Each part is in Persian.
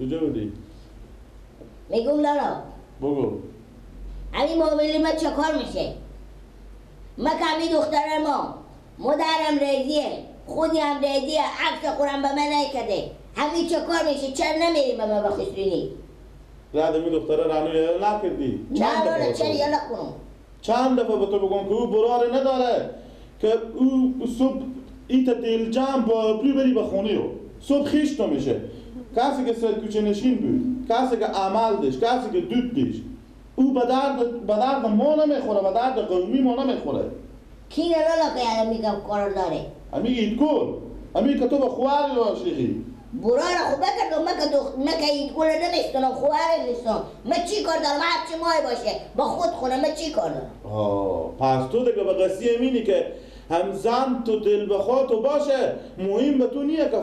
کجا بودی؟ میگم لالا بگو همین معامله ما چه کار میشه؟ ما کمی دختر ما مادرم ریزیه، خودی هم ریزیه، عکس خورم به من نکرده. همین چه کار میشه؟ چرا نمیریم به ما بخشرینی؟ رد می دختره رانو یلا نکردی؟ نه لالا چرا یلا کنم؟ چند دفعه به تو بگم که او براره نداره که او صبح ایت دل جمع با بری به خونه او صبح خیش تو میشه. کسی که سر کوچه نشین بود، کسی که عمل داشت، کسی که دود داشت، او به درد ما نمیخوره، به درد قومی ما نمیخوره. کی لالا که میگم کار داره؟ امی ایدگل، امی که تو به خواری عاشقی. براره خب بکردم، من که ایدگل نمیستونم، خواری نیستم. من چی کار دارم؟ هرچی مای باشه با خود خونه من چی کار دارم؟ پس تو دیگه به قصیه مینی که هم زن تو دل بخواه تو باشه، مهم به تو نیه که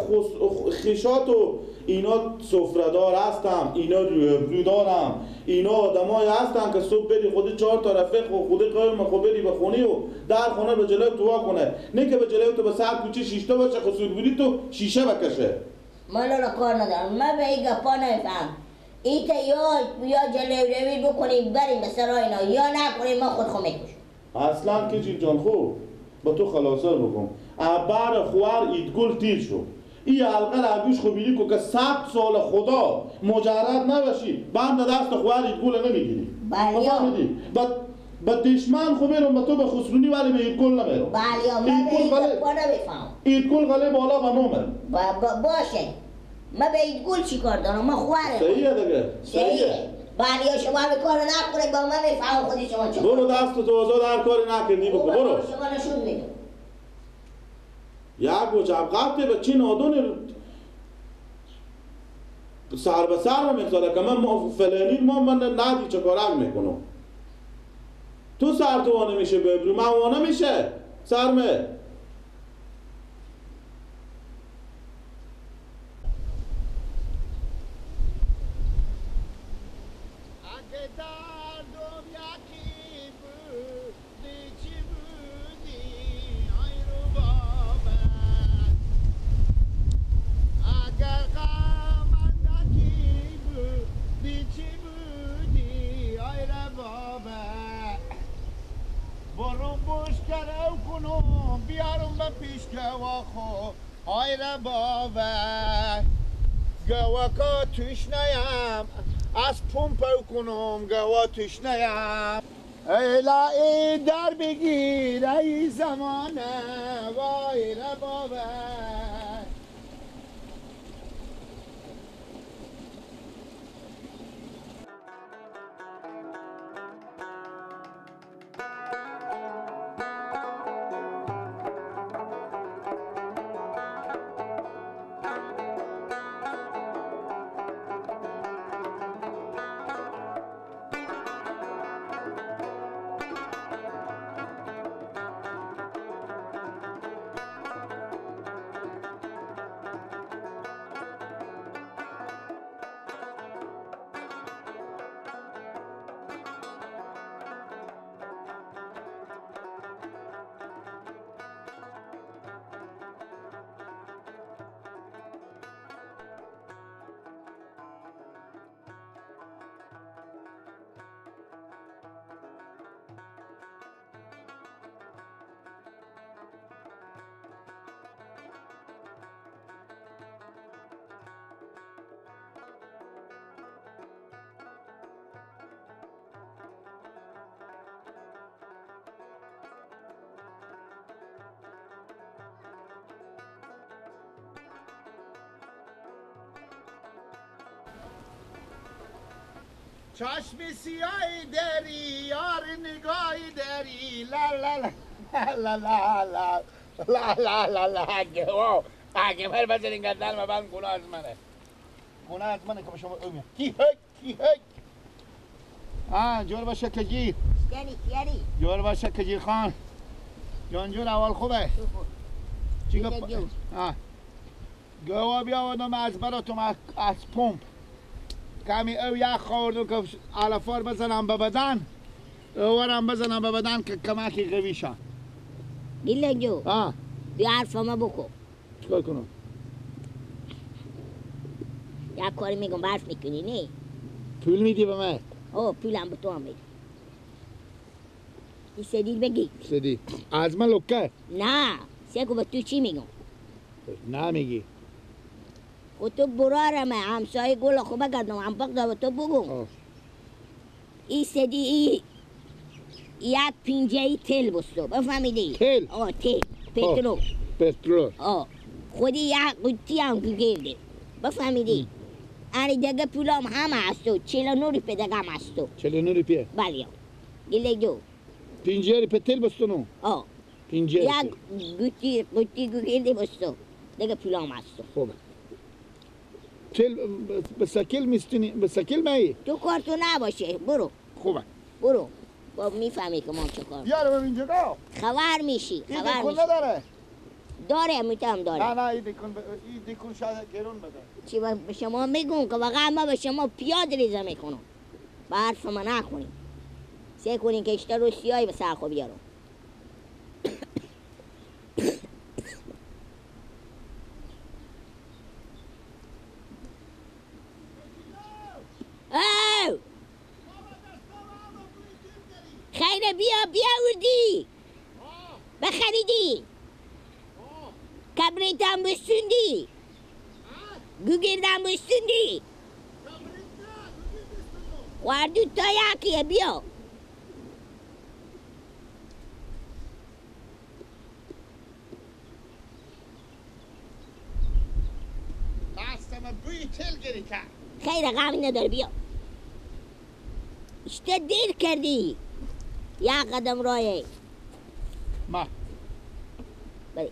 خشات و اینا سفره‌دار هستم، اینا روی دارم، اینا آدمایی هستن که صبح بری خودی چهار تا رفیق و خودی قوم خود بری به خونه و در خونه به جلوی تو وا کنه، نه که به جلوی تو به سر کوچه شیشته باشه خسور بودی تو شیشه بکشه. من لالا کار ندارم، من به این گپا نمیفهم. ایتا یا جلوی روی بکنیم بریم به سرای اینا یا نکنیم ما خود خو میکشیم. اصلا که جیل جان خوب با تو خلاصه بکن. ابر خوار ایدگل تیر شد. این حلقه را گوش خوبیلی کو که 100 سال خدا مجرد نباشی بند دست خوار ایدگل نمیگیری. بله. با دشمن خو میرم با تو به خسرونی ولی به ایدگل نمیرم. بله من به ایدگل نمیفهم. ایدگل غلی بالا به نومه. باشه. من به ایدگل چی کار دارم؟ من خواره. صحیحه دیگه. صحیحه. بله شما همه کارو نکنید با من میفهم خودی شما چه. برو دست تو آزاد هر کاری نکردی بکن برو. شما نشون میدم. یک وجب قبطه به چی نادون سر به سر میگذاره که من فلانی ما من ندی چه کارک میکنم. تو سر تو وانه میشه ببرو من وانه میشه سرمه. از پمپ کنم گوا تشنیم ایلا ای در بگیر ای زمانه وای ربابه. چشم سیاهی داری یار نگاهی داری لا لا لا لا لا لا لا لا لا لا. اگه من بزن این قدر من گناه از منه، گناه از منه که به شما اومیم. کی هک کی هک جور باشه کجی یعنی جور باشه کجی خان جان جور اول خوبه چی گپ گوا بیاوردم از براتون از پمپ کمی او یخ خوردم که علفار بزنم به بدن اورم بزنم به بدن که کمکی قوی شن. گیلنجو بیا حرف ما بکن. چیکار کنم؟ یک کاری میگم برف میکنی نه؟ پول میدی به من؟ آه پولم به تو هم میدم. این سدی بگی. سدی از من لکه؟ نه سگو به تو چی میگم؟ نه میگی. خود تو برارمه همسایه گل خوبه گردم هم بقدر به تو بگم. این سدی ای یک پینجه ای تل بستو بفهمیدی؟ تل؟ آه تل پترول. پترول. آه خودی یک قوطی هم گرده بفهمیدی؟ آره دیگه پولام همه هستو 49 روپیه دیگه هم هستو. 49 روپیه؟ بله گله جو 50 روپیه تل بستو نو؟ آه 50 یک قوطی قوطی گرده بستو دیگه پولام هستو. خوبه تل به سکل میستونی به سکل می؟ تو کار تو نباشه برو. خوبه برو با میفهمی که ما چه کار. بیارم اینجا خبر میشی. خبر میشی. نداره داره میتونم داره. نه نه این دیکن این دیکن شاید گرون بده. چی به شما میگم که واقعا ما به شما پیاده ریزه میکنم. به حرف ما نکنیم. سعی کنین که اشتا رو سیاهی به سر خود بیارم. او خیره بیا بیا وردی بخریدی کبریتم بستوندی گوگردم بستوندی خواردو تا یکیه بیا. دستم بوی تل گری کرد. خیر غم نداره بیا. اشته دیر کردی یک قدم رایه ما بله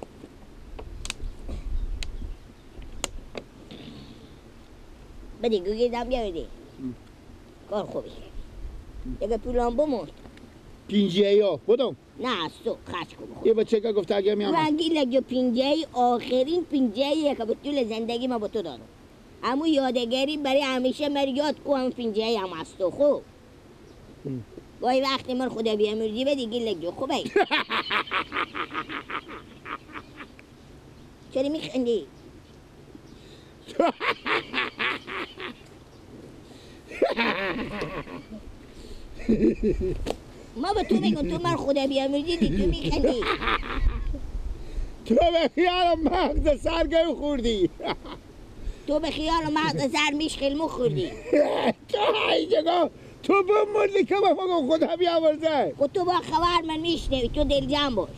بدی گوگردم بیا بدی کار خوبی دیگه پولام بمون. پینجه یا بدم؟ نه از تو خرج کن بخور. یه بچه که گفت اگه میام رنگی لگو پینجه آخرین پینجه که به طول زندگی ما با تو دادم. امو یادگاری برای همیشه من یاد کو هم پینجه هم از تو خوب. گاهی وقتی من خدا بیامرزی بدی گیلک جو خوبه. چرا میخندی؟ ما به تو میگم تو من خدا بیامرزی دی تو میخندی. تو به خیال مغز سرگو خوردی. تو به خیال مغز سر میشخل خوردی. تو اینجا تو بمردی که به ما خدا بیامرزه. خود تو با خبر من میشنوی تو دل جمع باش.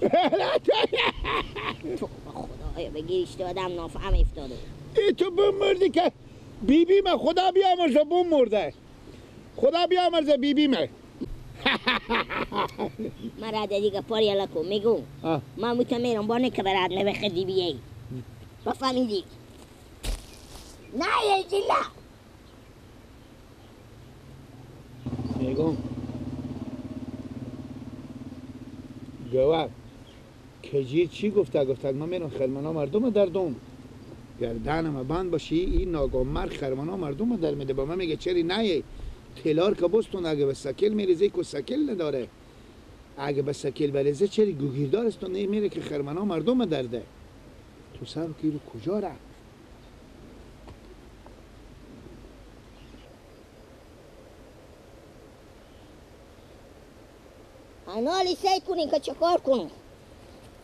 تو خدایا بگیر اشته آدم نافهم افتاده. ای تو بمردی که بیبی من خدا بیامرزه بمرده. خدا بیامرزه بیبی من. من رده دیگه پاری یلا میگم من متمیرم با نکه برات نبخدی بیایی بفهمیدی؟ نه یه جلا میگم گوه کجی چی گفته؟ گفته من میرم خرمنا مردم دردم گردنم بند باشی این ناگاه مرگ خرمنا مردم در میده با من میگه چری نه تلار که بستون اگه به سکل میریزه که سکل نداره اگه به سکل بریزه چری گوگیردار است نمیره که خرمنا مردم درده تو سر که رو کجا رفت؟ انالی سعی کنین که چه کار کنم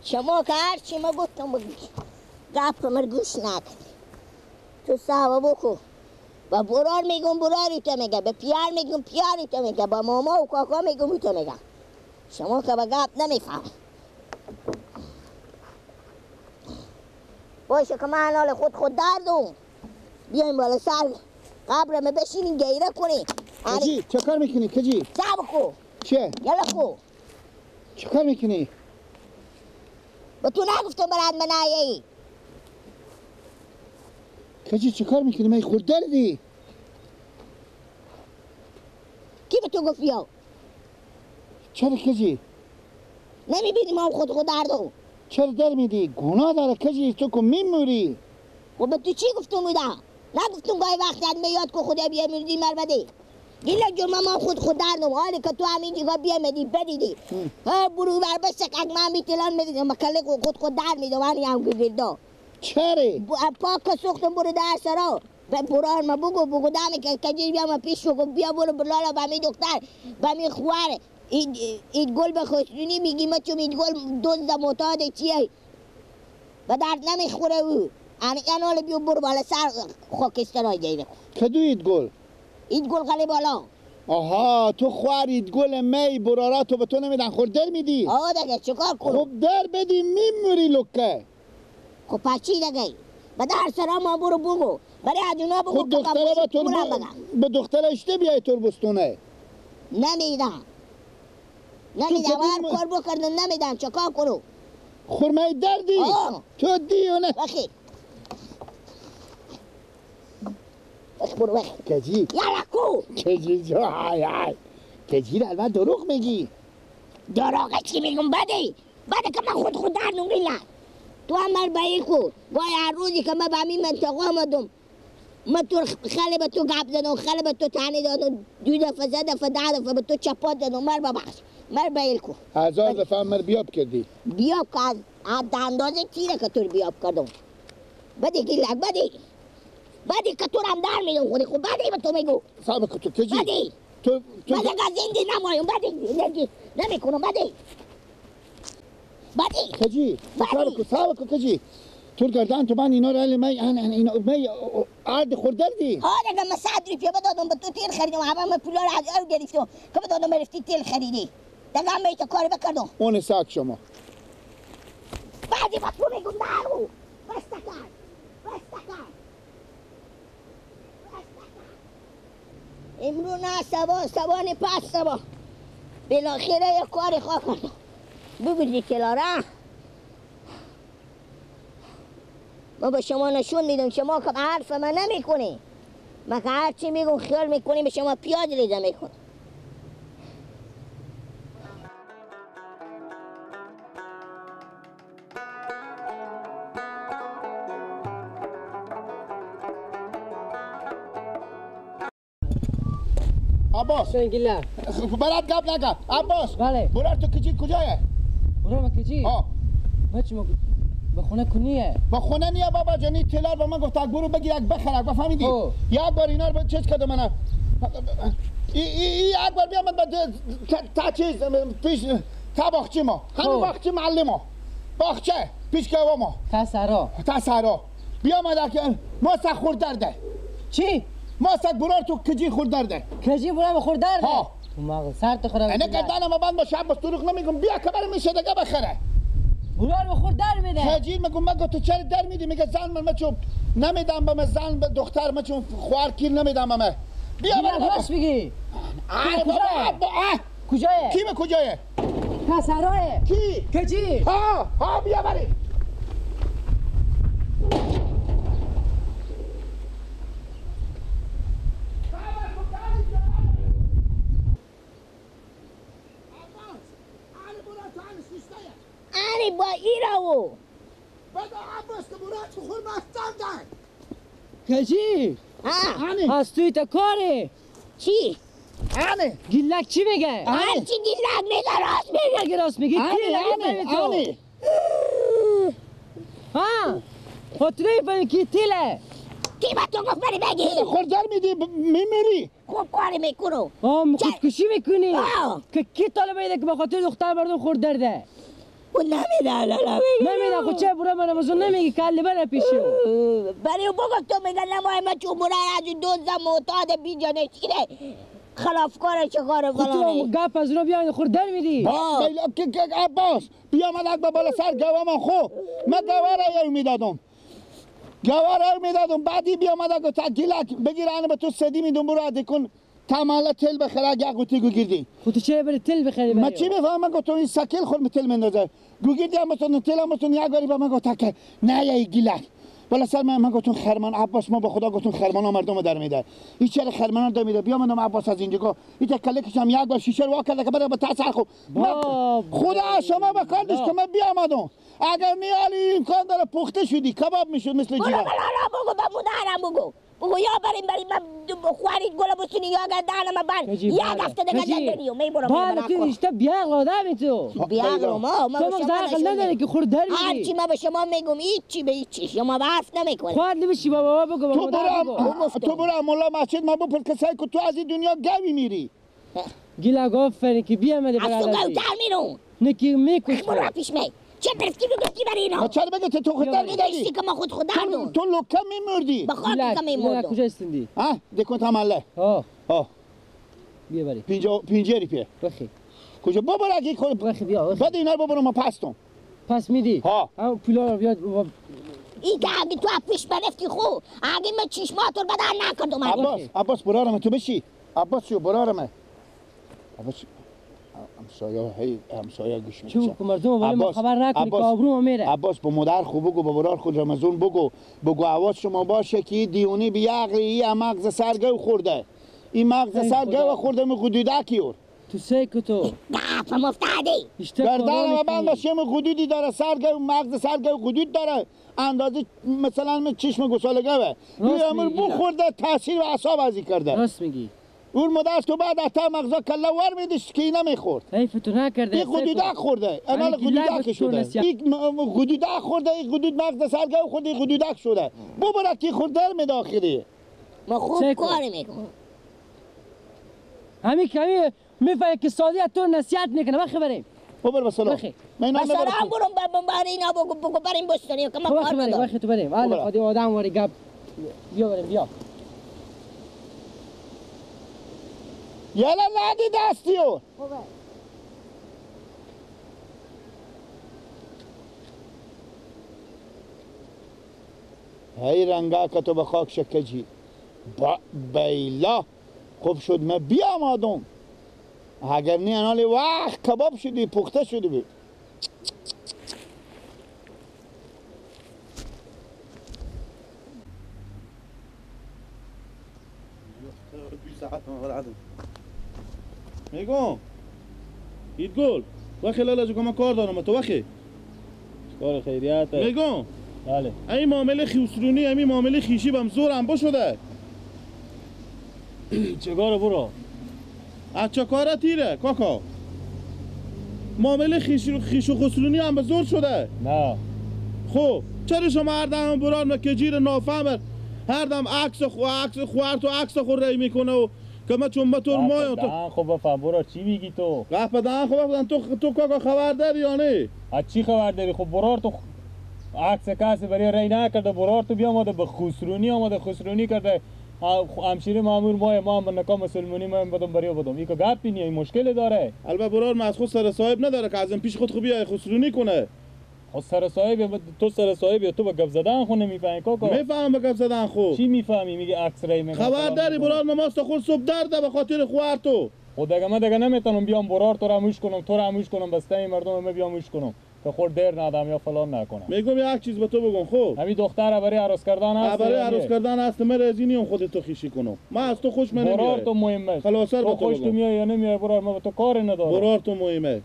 شما که هرچی ما گفتم گپ مر گوش نکنی تو صحبه بکن با برار میگم براری تو میگه به پیار میگم پیاری تو میگه با ماما و کاکا میگم تو میگه شما که به گپ نمیفهم باشه که من حال خود خود دردم بیایم بالا سر قبرم بشینین گیره کنین. کجی چه کار میکنی کجی؟ صبر کن. چه؟ یالا کو چه کار میکنی؟ به تو نگفتم برات من نیایی. کجی چه کار میکنی؟ من خورد دردی. کی به تو گفت بیا؟ چرا کجی؟ نمیبینی ما خود خود دردم. چرا در میدی؟ گناه داره کجی تو که میمیری. خب به تو چی گفتم بودم؟ نگفتم گاهی وقت میاد که خدا بیامرزی مر بده. گیلا جو ما خود خود دردم حالی که تو همین جگاه بیامدی بدیدی ها برو بر بسک اگ من میتلان میدیدم مکله خود خود در میدم من هم گیردا. چرا؟ پاک سوختم برو در سرا به برار ما بگو بگو دمی که کجی بیا ما پیش بگو بیا برو بلالا به می دختر به می خوار این گل به خسرونی میگی ما چون این گل دزد معتاد چیه به درد نمیخوره او انال بیا برو بالا سر خاکسترای دیده کن. کدو اید گل؟ اید گل خیلی بالا. آها تو خوار اید گل می برارا تو به تو نمیدن خور در میدی؟ آه دیگه چیکار کنم؟ خب در بدی میمیری لکه. خب پس چی دیگه؟ به در سرا ما برو بگو برای از اونا بگو خب دختره با تو به دختره اشته بیای تربستونه. نمیدم نمیدم هر کار بکردم نمیدم چیکار کنم؟ خورمه دردی تو دیونه. بخیر برو بخیر کجی یالا کو کجی جو های های کجی البته دروغ میگی. دروغ چی میگم؟ بده بده که من خود در نمیلا تو هم مر بایی کو وای هر روزی که من به همین منطقه آمدم من تو خیلی به تو گپ زدم خیلی به تو تنه دادم 2 دفعه 3 دفعه 10 دفعه به تو چپات دادم مر ببخش مر بیل کو. 1000 دفعه مر بیاب کردی. بیاب که از اندازه تیره که تو بیاب کردم. بده گیلک بده بده که تو هم در میدم خودی خود بده به تو میگو. صاحب که تو کجی؟ بده تو بده که زنده نمایم بده نمیکنم بده بده کجی؟ صاحب که کجی؟ تو گردن تو من اینا رو علی می اینا می عرض خوردردی. ها دیگه من 100 روپیه بدادم به تو تیل خریدم همه من پولا رو از او گرفتم که بدادم رفتی تیل خریدی دیگه هم ایتا کاری بکردم. اون ساک شما بعدی با تو میگم نرو بس تکر بس تکر بس تکر. امرو نه سبا سبا پس سبا بالاخره یک کاری خواه کردم. بگیری تلاره ما به شما نشون میدم شما که حرف من نمیکنی. من که هرچی میگم خیال میکنی به شما پیاز ریزه میکنم. عباس برات گپ نگپ. عباس بله برات تو کجی کجایه؟ برات ما کجی؟ آه بچه ما به خونه کنیه. با خونه نیه بابا جانی تلار با من گفت برو بگیر یک بخر یک بفهمیدی؟ یک بار اینا رو چیز کردم من ای یک بار بیا من تا چیز پیش تا باغچه ما همین باغچه معلم ما باغچه پیش که ما تا سرا تا سرا بیا من که ما سگ خورد درده. چی؟ ما سگ برار تو کجی خورد درده. کجی برار خورد درده؟ ها تو مغز سر تو خراب. اینه گردنم بند باشه عباس دروغ نمیگم بیا که برم میشه دیگه بخره. برار به خود در میده. کجی میگم مگه تو چرا در میدی؟ میگه زن من چون نمیدم به من زن به دختر من چون خوار کیر نمیدم به من. بیا برم راست میگی. کجایه؟ کجایه؟ کی به کجایه؟ پسرایه. کی؟ کجی؟ ها ها بیا بریم. انی با ایرا بدا عباس که برات خور مستم ده. کجی؟ ها از توی تا کاری؟ چی؟ انی گیلک چی میگه؟ هرچی گیلک میگه راست میگه. اگه راست میگی انی انی ها خاطره فهمی کی تیله؟ کی با تو گفت بری بگی؟ خور در میدی میمیری. خوب کاری میکنم. آه خودکشی میکنی؟ که کی طالب ایده که به خاطر دختر مردم خور درده؟ و نمیدم نمیدم. خود چه برای من رمضان نمیگی کلی بره پیشو برای بگو تو میگه نمای من چون برای از دوزم معتاد بی جانشینه خلافکار چه کار فلانه. تو گپ از اونا بیاین خور در میدی. عباس بیا من به بالا سر گوه من خو من گوه را میدادم گوه را میدادم بعدی بیا من تا گیلک بگیر به تو سدی میدم برو کن تمالا تل بخره یک قوطی گوگیردی. خود تو چه بری تل بخری؟ من چی میفهمم؟ من گفتم این سکل خود تل مندازه گوگیردی هم بتون تل هم بتون یک باری به من گفت که نه یه گیلک بالا سر من گفتم خرمان عباس ما به خدا گفتم خرمان مردم در میده این چرا خرمان در میده بیا منم عباس از اینجا گفت این تکله کشم یک بار شیشه رو وا کرده که بره به تسر خو خدا شما به کار داشت که من بیامدم اگر نیالی امکان داره پخته شدی کباب میشد مثل جیره. برو بگو به مادرم بگو. بگو یا بریم بریم خوارید گل بسونی یا گردن من بند یک هفته دیگه دنیو میبرم. بالا تو اشته بیعقل آدمی تو. بیعقل ما تو مغز عقل نداری که خورد در میری. هرچی ما به شما میگم هیچی به هیچی شما حرف نمیکنی. خورد نمیشی بابا بگو تو برو تو برو مولا مسجد ما بپرس که سعی کن تو از این دنیا گوی میری. گیلا آفرین که بیامدی برادر. از تو گوتر میرم. نکی میکش. برو پیش می. چه برسکی بگو برای اینا؟ چرا بگه تو خود در میدادی؟ که ما خود خود در تو لوکه میمردی. به خاک که میمردم. کجا استندی؟ ها دکون تمله. ها. ها. بیا بری. پینجری پیه. بخی. کجا بابا اگه خود بخی بیا. بعد اینا رو ببرم ما پستم. پس میدی؟ ها. پولا رو بیاد. این که اگه تو پیش برفتی خو اگه من چشمات رو بدن نکردم. عباس عباس برارم تو بشی. عباس شو برارم. عباس همسایه هی همسایه گوش میشه. چون مردم ولی ما خبر نکنی که آبرو میره. عباس با مادر خوب بگو با برار خود رمضان بگو بگو حواس شما باشه که دیونی بی عقلی این مغز سرگو خورده. این مغز سرگو خورده می قدودکیور. تو سیک تو. گپ مفتادی. گردن بند باشه می قدودی داره سرگو مغز سرگو قدود داره. اندازه مثلا می چشم گسالگه. این امر بخورده تاثیر و اعصاب ازی کرده. راست میگی. اون مدرس تو بعد تا مغزا کله ور میدیش که اینا میخورد. حیف تو نکرده. این قدوده خورده. انال قدوده شده. این قدوده خورده، این قدود مغز سرگو خورده، این قدوده شده. ببرد که خورد در می داخلی. ما خوب کار میکنم. همین کمی میفهمی که سادی تو نصیحت میکنه. بخی بریم. ببر بسلام. من سلام برم برای اینا بگو بگو بریم بستانی که ما کار ندارم. بخی تو بریم. حالا خودی آدم واری گپ. بیا بریم بیا. یالا ندی دستیو. هی رنگا که تو به خاک شکجی با بیلا خوب شد من بیام آدم اگر نی انالی وقت کباب شدی پخته شدی بود. میگم اید گل وخی لالا جو من کار دارم تو وخی کار خیریت میگم بله این معامله خیسرونی همین معامله خیشی بهم زورم با شده. چه کاره برو؟ از چه کاره تیره کاکا؟ معامله خیش و خسرونی هم به زور شده. نه خب چرا شما هر دم بران که جیر نافهم هر دم عکس خوارت و عکس خور رای میکنه و که من چون تو مایم تو خب بفهم برو چی میگی تو؟ قهوه دهن خب بفهم تو کاکا خبر داری یا نه؟ از چی خبر داری؟ خب برار تو عکس کسی برای رای نکرده، برار تو بیامده به خسرونی آمده خسرونی کرده. همشیره مامور مای ما هم نکا مسلمانی ما بدم برای بدم این که گپی نیه، این مشکل داره. البته برار ما از خود سر صاحب نداره که از این پیش خود خوبی خسرونی کنه. خود سر صاحب تو سر صاحب یا تو با گپ زدن خو نمیفهمی کاکا؟ میفهمم با گپ زدن خو. چی میفهمی؟ میگه عکس رای میگه. خبر داری برار ما ماست خور صبح درده به خاطر خوار تو. خود دیگه من دیگه نمیتونم بیام برار تو را موش کنم تو را موش کنم بسته این مردم ما بیام موش کنم که خود دیر ندم یا فلان نکنم. میگم یک چیز به تو بگم خب همین دختر برای عروس کردن هست، برای عروس کردن هست، من راضی نیم خودت تو خیشی کنم. من از تو خوش من نمیاد. برار تو مهمه. خلاص تو خوش تو میای یا نمیای برار ما به تو کاری ندارم. برار تو مهمه.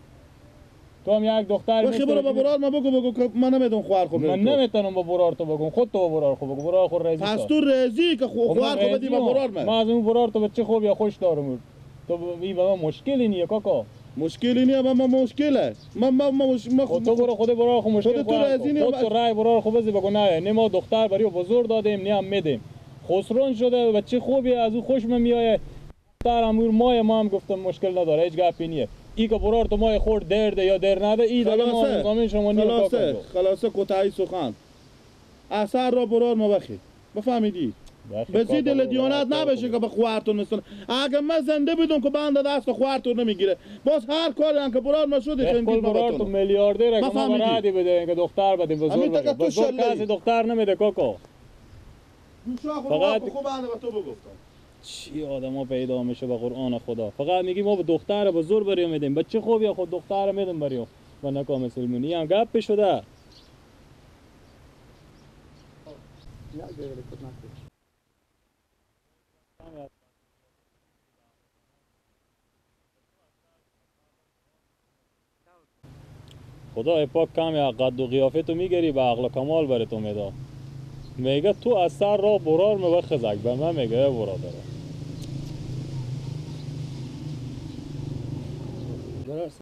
تو هم یک دختر بخی برو با برار ما بگو بگو که من نمیدونم خوار خو. من نمیتونم با برار تو بگم، خود تو با برار خو بگو. برار خو راضی. پس تو راضی که خوار خو بدی با برار من. من از اون برار تو بچه خوب یا خوش دارم. تو این با مشکلی نیه کاکا. مشکلی نیه ما مشکله. ما ما ما ما خود تو برو خود برار خو مشکل خود تو راضی نی. خود تو رای برار خو بزی بگو نه نه ما دختر برای بزرگ دادیم نه هم میدیم. خسرون شده بچه خوبی از او خوش من میایه. دختر امور مای ما هم گفتم مشکل نداره هیچ گپی نیه. ای که برار تو مای خورد درده یا در نده ای دیگه ما زمین شما نیه. خلاصه خلاصه کوتاهی سخن اثر را برار ما بخی بفهمیدی؟ به زی دل دیانت نبشه که به خوارتون مثلا اگه من زنده بودم که بنده دست خوارتون نمیگیره باز هر کاری هم که برار ما شده خنگیر ما برار تو میلیاردره که ما برادی بده که دختر بدیم بزرگ بده بزرگ کسی دختر نمیده کاکا. فقط خوب بنده به تو بگفتم چی آدما پیدا میشه به قرآن خدا. فقط میگی ما به دختر بزرگ بریم میدیم بچه خوب یا خود دختر میدیم بریم و نکا مسلمونی هم گپ شده. خدای پاک کم یا قد و قیافه تو میگیری به عقل و کمال بر تو میده. میگه تو از سر را برار می خزک به من میگه برادر.